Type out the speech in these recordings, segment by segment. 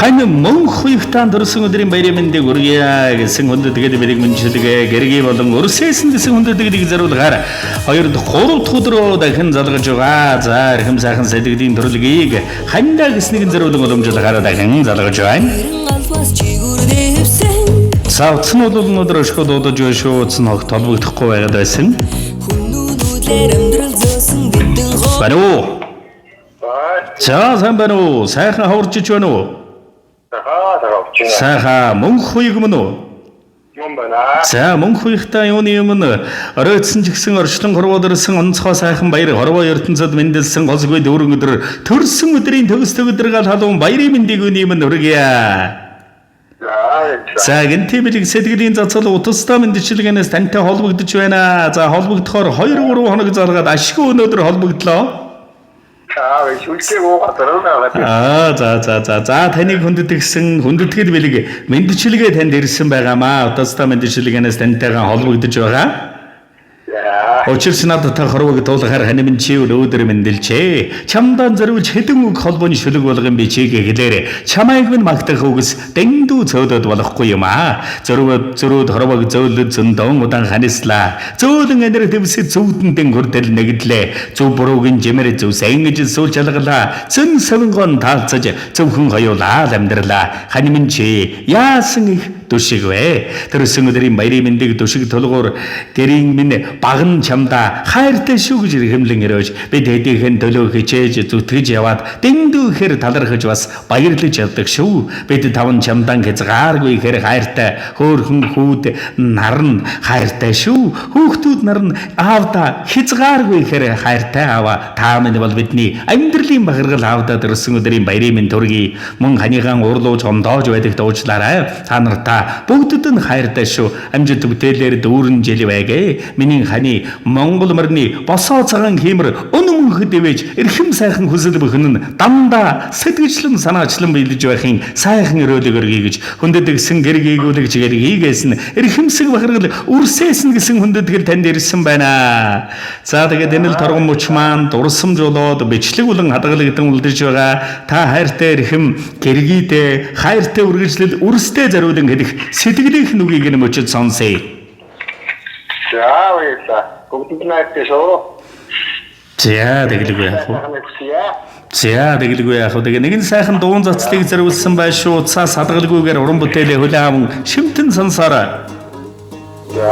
Хань мөнх хуйхтаан төрсөн өдрийн баярын мэндийг хүргье гэсэн хүндэтгэл бэлэг мэнчилгээ гэргий болон өрсөөсөн гэсэн хүндэтгэлийг зориулгаар 2 дахь 3 дахь өдрөө дахин залгаж байгаа. За эрхэм сайхан сэтгэлийн төрлөгийг хандаа гэснийг зориулан уламжлахаар дахин залгаж байна. За утас нь бол өнөөдөр өшгөө дуудаж байна шүү. Утас нь хогт холбогдохгүй байгаад байсан. Байна уу? За сайн байна уу? Сайхан хаварчиж байна уу? Сайхан мөнх хуйг мөн үү? Мөн байна. За мөнх хуйгтаа юуны өмнө оройтсан ч гэсэн орчлон хорвоод ирсэн онцгой сайхан баяр хорвоо ертөнцөд мэндэлсэн голгүй дүүрэн өдөр төрсөн өдрийн төгс төгөдөр гал халуун баярын мэндийг юуны өмнө хүргье. За гэнти бэлэг сэтгэлийн цацал утастай мэндчилгээнээс тантай холбогдож байна. За холбогдохоор 2 3 хоног залгаад ашгүй өнөөдөр холбогдлоо. Аа за за за за таныг хүндэтгсэн хүндэтгэл бэлэг мэндчилгээ танд ирсэн байгаамаа. Утастай мэндчилгээнээс тантайгаа холбогдож байгаа. Учирч надад та хорвог туулахаар ханимын чи өнөөдөр мэндэлжээ. Чамдаа зориулж хэдэн үг холбооны шүлэг болгон бичиг хэлээр чамайг минь магтах үгс дэндүү цөөдөд болохгүй юм аа. Зөрөөд зөрөөд хорвог зөөлөд зөндөн удаан ханислаа. Зөөлөн энер дэвсэ зүвдэндэн хүртэл нэгдлээ. Зөв буруугийн жимэр зөв сайн гэж сүүл чалгалаа. Зөн совингон таалцаж зөвхөн хоёулаа л амьдралаа. Ханимын чи яасан их дүшиг вэ? Төрсөн өдрийн баярын мэндийг дүшиг тулгуур гэрийн минь баган чамдаа хайртай шүү гэж эрхэмлэн өрөөж бид хэдийнхэн төлөө хичээж зүтгэж яваад дэндүү ихээр талархаж бас баярлаж явдаг шүү. Бид таван чамдаан хязгааргүй ихээр хайртай хөөрхөн хүүд нар нь хайртай шүү. Хүүхдүүд нар нь аавда хязгааргүй ихээр хайртай аваа. Та минь бол бидний амьдралын бахархал аавда төрсөн өдрийн баярын мэнд төргий. Мөн ханыгаан уурлууж гомдоож байдаг дуучлаарай. Та нартаа бүгдэд нь хайртай шүү. Амжилт бүтээлээр дүүрэн жил байгээ. Миний ханы Монгол мөрний босоо цагаан хиймэр өн мөнхөд ивэж эрхэм сайхан хүсэл бүхэн нь дандаа сэтгэжлэн санаачлан биелэж байхын сайхан өрөөлөг өргөе гэж хүндэтгсэн гэргийгүүлэгч гэргийгээс нь эрхэмсэг бахаргал үрсээс нь гэсэн хүндэтгэл танд ирсэн байна. За тэгээд энэ л торгон мөч маань дурсамж болоод бичлэг болон хадгалагдан үлдэж байгаа. Та хайртай эрхэм гэргийдээ хайртай үргэлжлэл үрстэй зориулан хэлэх сэтгэлийнх нь үгийг нь мөчөд сонсъё. За баярлалаа. Бүгдэнд нь хайртай шүү. За тэгэлгүй яах вэ? За тэгэлгүй яах вэ? Тэгээ нэгэн сайхан дуун цацлыг зориулсан байш шүү. Утсаас хадгалгүйгээр уран бүтээлээ хүлээн аван шимтэн сонсоорой. За.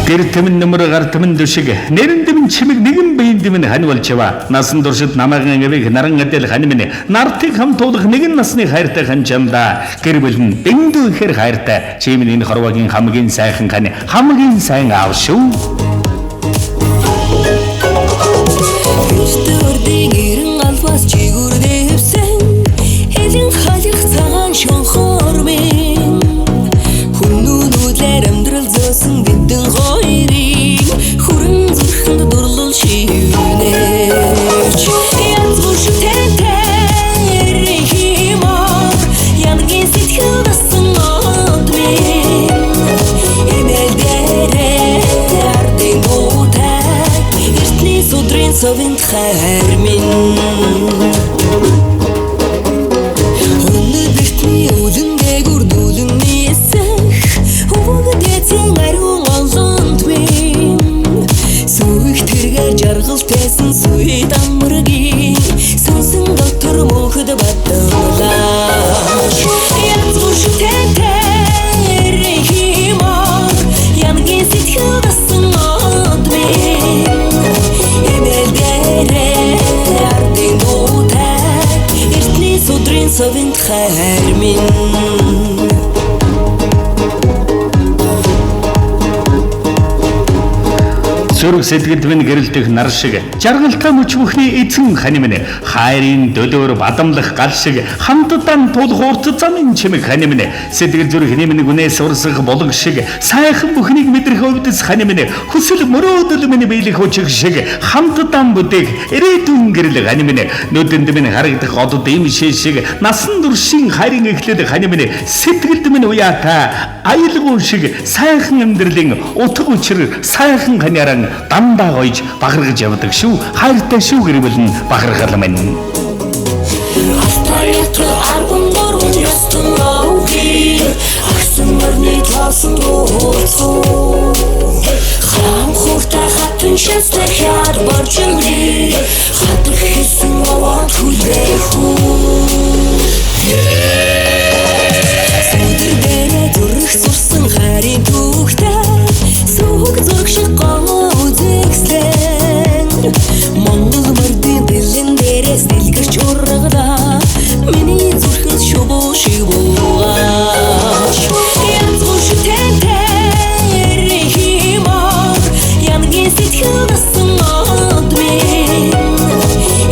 Гэр тэмэн нөмөр гар тэмэн дүшиг нэрэн дэмэн чимэг нэгэн биеийн дэмэн хань болж ява. Насан туршид намайг ангивыг наран адил хань минь нартыг хамтуулах нэгэн насны хайртай хань чамдаа. Гэр бүл нь дэндүү ихээр хайртай. Чи минь энэ хорвоогийн хамгийн сайхан хань хамгийн сайн аав шүү. Эрт өрдийн эрен албаас чигүрдэвсэн Элэн халих цагаан шонхор минь Хүннүүнүүдлэр амьдрал зөөсөн бидэн хоёрын Хүрэн зүрхэнд дурлал шивнэч Янз бүр шүтэнтэй химор Янгийн сэтгэл дасан од минь Эмэл дээрээ ардын дуутай Эртний судрын совинд хайр минь Өнөдөртний үлэн дээгүр нүлэн нисэх Өвөг дээдсийн ариун олонт минь Сүрэх тэргээр жаргал тээсэн сүйд амаргийн Сүнсэн дотор мөнхөд батлаач Янз бүр шүтэнтэй химор Янгийн сэтгэл дасан од минь Эмэл дээрээ ардын дуутай Эртний судрын совинд хайр минь Зүрх сэтгэлд минь гэрэлтэх нар шиг жаргалтай мөч бүхний эзэн хань минь хайрын дөлөөр бадамлах гал шиг хамтдан тулах урт замын чимэг хань минь сэтгэл зүрхний минь гүнээс урсах булаг шиг сайхан бүхнийг мэдрэх өвдөс хань минь хүсэл мөрөөдөл минь биелэх хүчих шиг хамтдан бүтээх ирээдүйн гэрэл хань минь нүдэнд минь харагдах одод им шиг насан туршийн хайрын эхлэл хань минь сэтгэлд минь уяатай аялгау шиг сайхан амьдралын утга учир сайхан ханьяран дандаа гоёж бахархаж явдаг шүү. Хайртай шүү гэр бүл нь бахархал минь. Алтан Аятрал 13 ястан овги Агсан мөрний тосон дууцуу Хаан хурта хатан шастай хяад боржинги Хатах хийсэн овоо түлээхүү. Сүдэр дээрээ зүрх сурсан харийн түүхтэй Сүг зураг шиг гоо үзэгслэн Монгол мөрдийн дэлэн дээрээс дэлгэрч ургадаа Миний зүрхэнд шувуу шиг буугаач. Янз бүр шүтэнтэй химор Янгийн сэтгэл насан од минь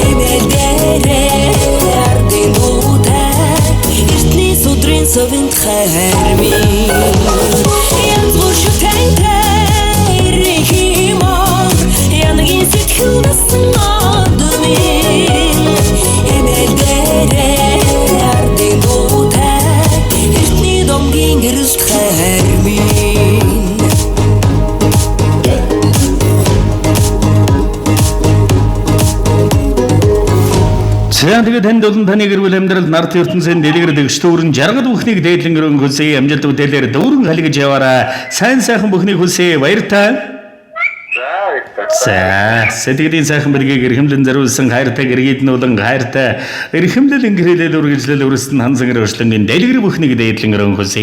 Эмэл дээрээ ардын дуутай Эртний судрын совинд хайр минь. Янз бүр шүтэнтэй химор Янгийн сэтгэл насан од минь Эмэл дээрээ ардын дуутай Эртний домгийн гэрэлт хайр минь. За, тэгээд танд болон таны гэр бүл амьдрал нарт ертөнцийн дэлгэр дэгш дүүрэн жаргал бүхнийг дээдлэн өрөн хүсье. Амжилт бүтээлээр дүүрэн халигж яваарай. Сайн сайхан бүхнийг хүсье. Баяртай. За, баярлалаа. За, сэтгэлийн сайхан бэлгийг эрхэмлэн зориулсан хайртай гэргийд нуулан хайртай эрхэмлэл ингэрэлэл үргэлжлэл өрөстөн ханзан өршлөнгийн дэлгэр бүхнийг дээдлэн өрөн хүсье.